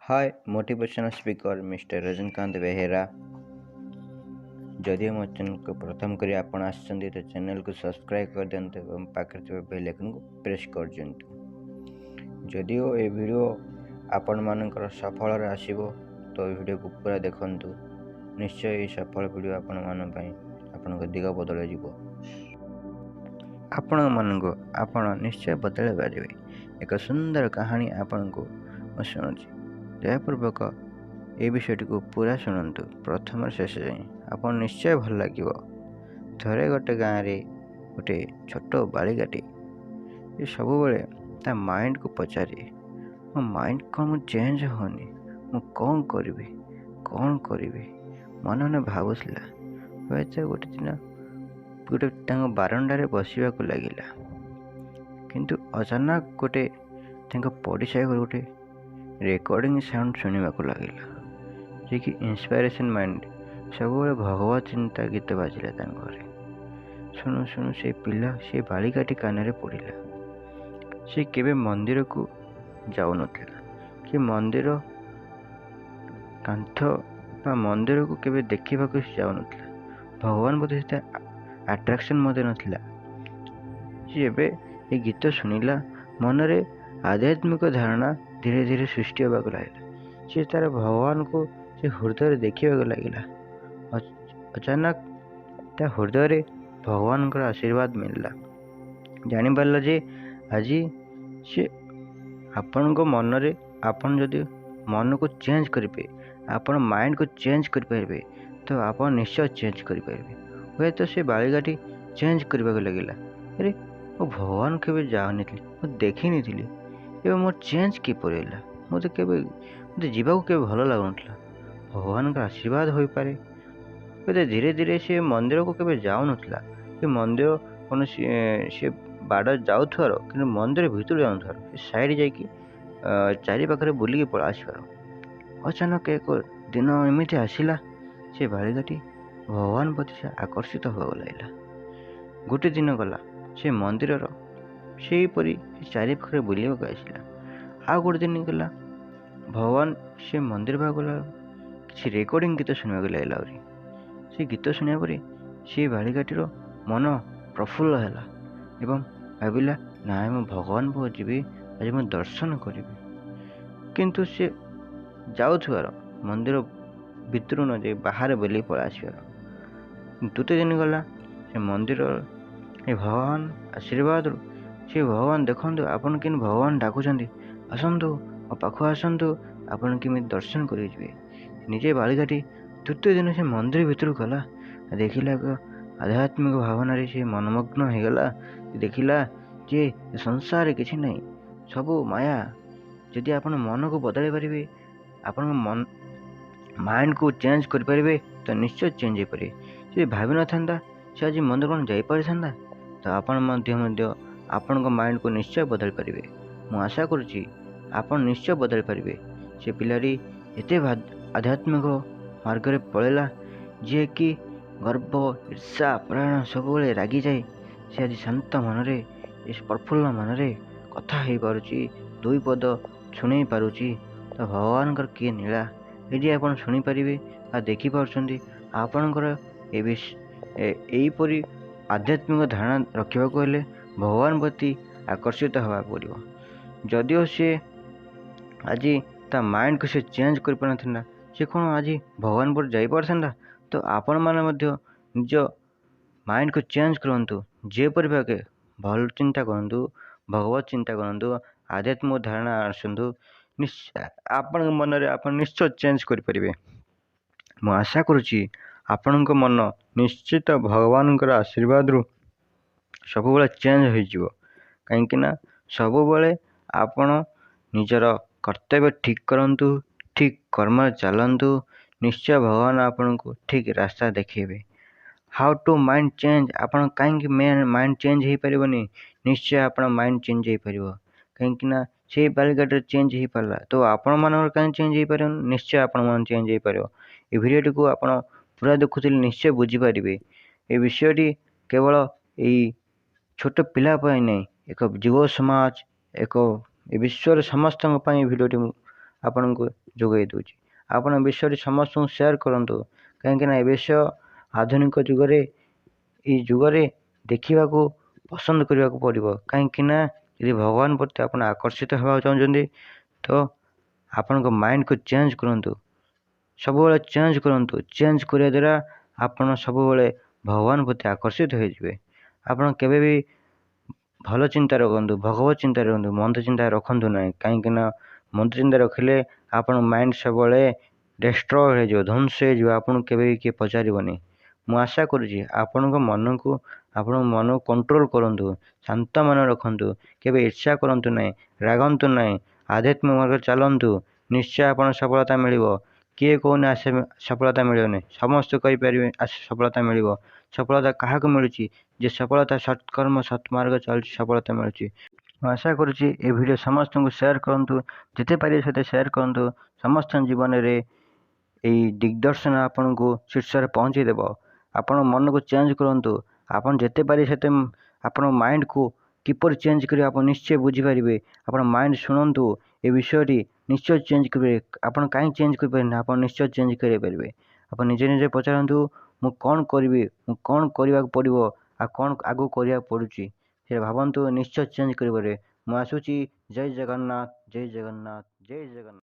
Hi, motivational speaker mister Rajinikanth Behera. ଯଦି ମୋ ଚ୍ୟାନେଲକୁ ପ୍ରଥମ କରି ଆପଣ ଆସିଛନ୍ତି, ତ ଚ୍ୟାନେଲକୁ ସବସ୍କ୍ରାଇବ୍ କରିଦିଅନ୍ତୁ ଏବଂ ପାଖରେ ଥିବା ବେଲ୍ ଆଇକନ୍କୁ ପ୍ରେସ୍ କରିଦିଅନ୍ତୁ। ଯଦିଓ ଏ ଭିଡ଼ିଓ ଆପଣମାନଙ୍କର ସଫଳରେ ଆସିବ, ତ ଏ ଭିଡ଼ିଓକୁ ପୁରା ଦେଖନ୍ତୁ। ନିଶ୍ଚୟ ଏହି ସଫଳ ଭିଡ଼ିଓ ଆପଣମାନଙ୍କ ପାଇଁ ଆପଣଙ୍କ ଦିଗ ବଦଳିଯିବ। ଆପଣମାନଙ୍କୁ ଆପଣ ନିଶ୍ଚୟ ବଦଳାଇ ପାରିବେ। ଏକ ସୁନ୍ଦର କାହାଣୀ ଆପଣଙ୍କୁ ମୁଁ ଶୁଣୁଛି। ଦୟାପୂର୍ବକ ଏ ବିଷୟଟିକୁ ପୁରା ଶୁଣନ୍ତୁ ପ୍ରଥମରୁ ଶେଷ ଯାଏଁ, ଆପଣ ନିଶ୍ଚୟ ଭଲ ଲାଗିବ। ଥରେ ଗୋଟେ ଗାଁରେ ଗୋଟେ ଛୋଟ ବାଳିକାଟି ଏ ସବୁବେଳେ ତା ମାଇଣ୍ଡକୁ ପଚାରେ, ମୋ ମାଇଣ୍ଡ କ'ଣ ମୁଁ ଚେଞ୍ଜ ହେଉନି, ମୁଁ କ'ଣ କରିବି, କ'ଣ କରିବି, ମନେ ମନେ ଭାବୁଥିଲା। ହୁଏତ ଗୋଟେ ଦିନ ଗୋଟେ ତାଙ୍କ ବାରଣ୍ଡାରେ ବସିବାକୁ ଲାଗିଲା, କିନ୍ତୁ ଅଚାନକ ଗୋଟେ ତାଙ୍କ ପଡ଼ିଶା ଘରୁ ଗୋଟେ ରେକର୍ଡ଼ିଂ ସାଉଣ୍ଡ ଶୁଣିବାକୁ ଲାଗିଲା, ଯିଏକି ଇନ୍ସପାଇରେସନ୍ ମାଇଣ୍ଡ, ସବୁବେଳେ ଭଗବତ ଚିନ୍ତା ଗୀତ ବାଜିଲା ତାଙ୍କ ଘରେ। ଶୁଣୁ ଶୁଣୁ ସେ ପିଲା, ସେ ବାଳିକାଟି କାନରେ ପଡ଼ିଲା। ସେ କେବେ ମନ୍ଦିରକୁ ଯାଉନଥିଲା କି ମନ୍ଦିର କାନ୍ଥ ବା ମନ୍ଦିରକୁ କେବେ ଦେଖିବାକୁ ସେ ଯାଉନଥିଲା। ଭଗବାନ ପ୍ରତି ସେତେ ଆଟ୍ରାକ୍ସନ୍ ମଧ୍ୟ ନଥିଲା। ସେ ଏବେ ଏ ଗୀତ ଶୁଣିଲା, ମନରେ ଆଧ୍ୟାତ୍ମିକ ଧାରଣା ଧୀରେ ଧୀରେ ସୃଷ୍ଟି ହେବାକୁ ଲାଗିଲା। ସେ ତା'ର ଭଗବାନଙ୍କୁ ସେ ହୃଦୟରେ ଦେଖିବାକୁ ଲାଗିଲା। ଅଚାନକ ତା ହୃଦୟରେ ଭଗବାନଙ୍କର ଆଶୀର୍ବାଦ ମିଳିଲା। ଜାଣିପାରିଲା ଯେ ଆଜି ସେ ଆପଣଙ୍କ ମନରେ, ଆପଣ ଯଦି ମନକୁ ଚେଞ୍ଜ କରିବେ, ଆପଣ ମାଇଣ୍ଡକୁ ଚେଞ୍ଜ କରିପାରିବେ, ତ ଆପଣ ନିଶ୍ଚୟ ଚେଞ୍ଜ କରିପାରିବେ। ହୁଏତ ସେ ବାଳିକାଟି ଚେଞ୍ଜ କରିବାକୁ ଲାଗିଲା। ଆରେ, ମୁଁ ଭଗବାନ କେବେ ଯାଉନଥିଲି, ମୁଁ ଦେଖିନଥିଲି, ଏବେ ମୋର ଚେଞ୍ଜ କିପରି ହେଲା? ମୋତେ କେବେ ମୋତେ ଯିବାକୁ କେବେ ଭଲ ଲାଗୁନଥିଲା। ଭଗବାନଙ୍କ ଆଶୀର୍ବାଦ ହୋଇପାରେ। ହୁଏତ ଧୀରେ ଧୀରେ ସେ ମନ୍ଦିରକୁ କେବେ ଯାଉନଥିଲା, ସେ ମନ୍ଦିର କୌଣସି ସେ ବାଡ଼ ଯାଉଥିବାର, କିନ୍ତୁ ମନ୍ଦିର ଭିତରୁ ଯାଉନଥିବାର, ସେ ସାଇଡ଼୍ ଯାଇକି ଚାରି ପାଖରେ ବୁଲିକି ପଳେଇ ଆସିବାର। ଅଚାନକ ଏକ ଦିନ ଏମିତି ଆସିଲା, ସେ ବାଳିକାଟି ଭଗବାନ ପ୍ରତି ସେ ଆକର୍ଷିତ ହେବାକୁ ଲାଗିଲା। ଗୋଟେ ଦିନ ଗଲା, ସେ ମନ୍ଦିରର ସେହିପରି ଚାରିପାଖରେ ବୁଲିବାକୁ ଆସିଲା। ଆଉ ଗୋଟେ ଦିନ ଗଲା, ଭଗବାନ ସେ ମନ୍ଦିର ପାଖକୁ ଗଲା, କିଛି ରେକର୍ଡ଼ିଂ ଗୀତ ଶୁଣିବାକୁ ଲାଗିଲା। ଆହୁରି ସେ ଗୀତ ଶୁଣିବା ପରେ ସେ ବାଳିକାଟିର ମନ ପ୍ରଫୁଲ୍ଲ ହେଲା ଏବଂ ଭାବିଲା, ନାଇଁ, ମୁଁ ଭଗବାନ ପାଖକୁ ଯିବି, ଆଜି ମୁଁ ଦର୍ଶନ କରିବି। କିନ୍ତୁ ସେ ଯାଉଥିବାର ମନ୍ଦିର ଭିତରୁ ନ ଯାଇ ବାହାରେ ବୁଲିକି ପଳେଇ ଆସିବାର। ଦ୍ୱିତୀୟ ଦିନ ଗଲା, ସେ ମନ୍ଦିର ଏ ଭଗବାନ ଆଶୀର୍ବାଦରୁ ସେ ଭଗବାନ ଦେଖନ୍ତୁ, ଆପଣ କେମିତି ଭଗବାନ ଡାକୁଛନ୍ତି, ଆସନ୍ତୁ ମୋ ପାଖକୁ ଆସନ୍ତୁ, ଆପଣ କେମିତି ଦର୍ଶନ କରିକି ଯିବେ। ନିଜେ ବାଳିକାଟି ତୃତୀୟ ଦିନ ସେ ମନ୍ଦିର ଭିତରକୁ ଗଲା, ଦେଖିଲା ଏକ ଆଧ୍ୟାତ୍ମିକ ଭାବନାରେ ସେ ମନମଗ୍ନ ହେଇଗଲା। ଦେଖିଲା ଯେ ସଂସାରରେ କିଛି ନାହିଁ, ସବୁ ମାୟା। ଯଦି ଆପଣ ମନକୁ ବଦଳାଇ ପାରିବେ, ଆପଣଙ୍କ ମନ ମାଇଣ୍ଡକୁ ଚେଞ୍ଜ କରିପାରିବେ, ତ ନିଶ୍ଚୟ ଚେଞ୍ଜ ହେଇପାରିବେ। ସେ ଭାବିନଥାନ୍ତା, ସେ ଆଜି ମନ୍ଦିର କ'ଣ ଯାଇପାରିଥାନ୍ତା? ତ ଆପଣ ମଧ୍ୟ ଆପଣଙ୍କ ମାଇଣ୍ଡକୁ ନିଶ୍ଚୟ ବଦଳି ପାରିବେ। ମୁଁ ଆଶା କରୁଛି ଆପଣ ନିଶ୍ଚୟ ବଦଳି ପାରିବେ। ସେ ପିଲାଟି ଏତେ ଆଧ୍ୟାତ୍ମିକ ମାର୍ଗରେ ପଳେଇଲା, ଯିଏକି ଗର୍ବ, ଈର୍ଷା ପରାୟଣ, ସବୁବେଳେ ରାଗିଯାଏ, ସେ ଆଜି ଶାନ୍ତ ମନରେ, ପ୍ରଫୁଲ୍ଲ ମନରେ କଥା ହେଇପାରୁଛି, ଦୁଇ ପଦ ଶୁଣେଇ ପାରୁଛି। ତ ଭଗବାନଙ୍କର କିଏ ନୀଳା, ଏଇଠି ଆପଣ ଶୁଣିପାରିବେ ବା ଦେଖିପାରୁଛନ୍ତି। ଆପଣଙ୍କର ଏ ଏହିପରି ଆଧ୍ୟାତ୍ମିକ ଧାରଣା ରଖିବାକୁ ହେଲେ ଭଗବାନ ପ୍ରତି ଆକର୍ଷିତ ହେବାକୁ ପଡ଼ିବ। ଯଦିଓ ସିଏ ଆଜି ତା ମାଇଣ୍ଡକୁ ସେ ଚେଞ୍ଜ କରିପାରିନଥାନ୍ତା, ସେ କ'ଣ ଆଜି ଭଗବାନ ପ୍ରତି ଯାଇପାରିଥାନ୍ତା? ତ ଆପଣମାନେ ମଧ୍ୟ ନିଜ ମାଇଣ୍ଡକୁ ଚେଞ୍ଜ କରନ୍ତୁ। ଯେପରି ଭାବେ ଭଲ ଚିନ୍ତା କରନ୍ତୁ, ଭଗବତ ଚିନ୍ତା କରନ୍ତୁ, ଆଧ୍ୟାତ୍ମିକ ଧାରଣା ଆସନ୍ତୁ, ଆପଣଙ୍କ ମନରେ ଆପଣ ନିଶ୍ଚୟ ଚେଞ୍ଜ କରିପାରିବେ। ମୁଁ ଆଶା କରୁଛି ଆପଣଙ୍କ ମନ ନିଶ୍ଚିତ ଭଗବାନଙ୍କର ଆଶୀର୍ବାଦରୁ ସବୁବେଳେ ଚେଞ୍ଜ ହୋଇଯିବ। କାହିଁକିନା ସବୁବେଳେ ଆପଣ ନିଜର କର୍ତ୍ତବ୍ୟ ଠିକ୍ କରନ୍ତୁ, ଠିକ୍ କର୍ମରେ ଚାଲନ୍ତୁ, ନିଶ୍ଚୟ ଭଗବାନ ଆପଣଙ୍କୁ ଠିକ୍ ରାସ୍ତା ଦେଖାଇବେ। How to mind change? ଆପଣ କାହିଁକି ମାଇଣ୍ଡ ଚେଞ୍ଜ ହେଇପାରିବନି? ନିଶ୍ଚୟ ଆପଣ ମାଇଣ୍ଡ ଚେଞ୍ଜ ହେଇପାରିବ। କାହିଁକିନା ସେଇ ବାଳିକାଟିର ଚେଞ୍ଜ ହେଇପାରିଲା, ତ ଆପଣମାନଙ୍କର କାହିଁ ଚେଞ୍ଜ ହେଇପାରିବନି? ନିଶ୍ଚୟ ଆପଣମାନେ ଚେଞ୍ଜ ହେଇପାରିବ। ଏ ଭିଡ଼ିଓଟିକୁ ଆପଣ ପୁରା ଦେଖୁଥିଲେ ନିଶ୍ଚୟ ବୁଝିପାରିବେ। ଏ ବିଷୟଟି କେବଳ ଏଇ ଛୋଟ ପିଲା ପାଇଁ ନାହିଁ, ଏକ ଯୁବ ସମାଜ, ଏକ ଏ ବିଶ୍ୱର ସମସ୍ତଙ୍କ ପାଇଁ ଏ ଭିଡ଼ିଓଟି ମୁଁ ଆପଣଙ୍କୁ ଯୋଗାଇ ଦେଉଛି। ଆପଣ ବିଷୟଟି ସମସ୍ତଙ୍କୁ ସେୟାର କରନ୍ତୁ, କାହିଁକିନା ଏ ବିଷୟ ଆଧୁନିକ ଯୁଗରେ, ଏଇ ଯୁଗରେ ଦେଖିବାକୁ ପସନ୍ଦ କରିବାକୁ ପଡ଼ିବ। କାହିଁକିନା ଯଦି ଭଗବାନ ପ୍ରତି ଆପଣ ଆକର୍ଷିତ ହେବାକୁ ଚାହୁଁଛନ୍ତି, ତ ଆପଣଙ୍କ ମାଇଣ୍ଡକୁ ଚେଞ୍ଜ କରନ୍ତୁ, ସବୁବେଳେ ଚେଞ୍ଜ କରନ୍ତୁ। ଚେଞ୍ଜ କରିବା ଦ୍ୱାରା ଆପଣ ସବୁବେଳେ ଭଗବାନ ପ୍ରତି ଆକର୍ଷିତ ହୋଇଯିବେ। ଆପଣ କେବେ ବି ଭଲ ଚିନ୍ତା ରଖନ୍ତୁ, ଭଗବତ ଚିନ୍ତା ରଖନ୍ତୁ, ମନ୍ଦ ଚିନ୍ତା ରଖନ୍ତୁ ନାହିଁ। କାହିଁକିନା ମନ୍ଦ ଚିନ୍ତା ରଖିଲେ ଆପଣ ମାଇଣ୍ଡ ସବୁବେଳେ ଡେଷ୍ଟ୍ରୟ ହେଇଯିବ, ଧ୍ୱଂସ ହେଇଯିବ, ଆପଣଙ୍କୁ କେବେ ବି କିଏ ପଚାରିବନି। ମୁଁ ଆଶା କରୁଛି ଆପଣଙ୍କ ମନକୁ, ଆପଣଙ୍କ ମନକୁ କଣ୍ଟ୍ରୋଲ କରନ୍ତୁ, ଶାନ୍ତ ମନ ରଖନ୍ତୁ, କେବେ ଈର୍ଷା କରନ୍ତୁ ନାହିଁ, ରାଗନ୍ତୁ ନାହିଁ, ଆଧ୍ୟାତ୍ମିକ ମାର୍ଗରେ ଚାଲନ୍ତୁ, ନିଶ୍ଚୟ ଆପଣ ସଫଳତା ମିଳିବ। କିଏ କହୁନି ଆସେ ସଫଳତା ମିଳିବନି? ସମସ୍ତେ କହିପାରିବେ ଆସେ ସଫଳତା ମିଳିବ। ସଫଳତା କାହାକୁ ମିଳୁଛି? ଯେ ସଫଳତା ସତ୍କର୍ମ ସତ୍ମାର୍ଗ ଚାଲୁଛି, ସଫଳତା ମିଳୁଛି। ମୁଁ ଆଶା କରୁଛି ଏ ଭିଡ଼ିଓ ସମସ୍ତଙ୍କୁ ସେୟାର କରନ୍ତୁ, ଯେତେ ପାରିବେ ସେତେ ସେୟାର କରନ୍ତୁ। ସମସ୍ତଙ୍କ ଜୀବନରେ ଏଇ ଦିଗ୍ଦର୍ଶନ ଆପଣଙ୍କୁ ଶୀର୍ଷରେ ପହଞ୍ଚାଇ ଦେବ। ଆପଣ ମନକୁ ଚେଞ୍ଜ କରନ୍ତୁ। ଆପଣ ଯେତେ ପାରିବେ ସେତେ ଆପଣ ମାଇଣ୍ଡକୁ କିପରି ଚେଞ୍ଜ କରିବେ ଆପଣ ନିଶ୍ଚୟ ବୁଝିପାରିବେ। ଆପଣ ମାଇଣ୍ଡ ଶୁଣନ୍ତୁ, ଏ ବିଷୟଟି ନିଶ୍ଚୟ ଚେଞ୍ଜ କରିବେ। ଆପଣ କାହିଁ ଚେଞ୍ଜ କରିପାରିବେନି? ଆପଣ ନିଶ୍ଚୟ ଚେଞ୍ଜ କରିପାରିବେ। ଆପଣ ନିଜେ ନିଜେ ପଚାରନ୍ତୁ, ମୁଁ କ'ଣ କରିବି, ମୁଁ କ'ଣ କରିବାକୁ ପଡ଼ିବ, ଆଉ କ'ଣ ଆଗକୁ କରିବାକୁ ପଡ଼ୁଛି, ସେ ଭାବନ୍ତୁ, ନିଶ୍ଚୟ ଚେଞ୍ଜ କରିପାରିବେ। ମୁଁ ଆସୁଛି। ଜୟ ଜଗନ୍ନାଥ, ଜୟ ଜଗନ୍ନାଥ, ଜୟ ଜଗନ୍ନାଥ।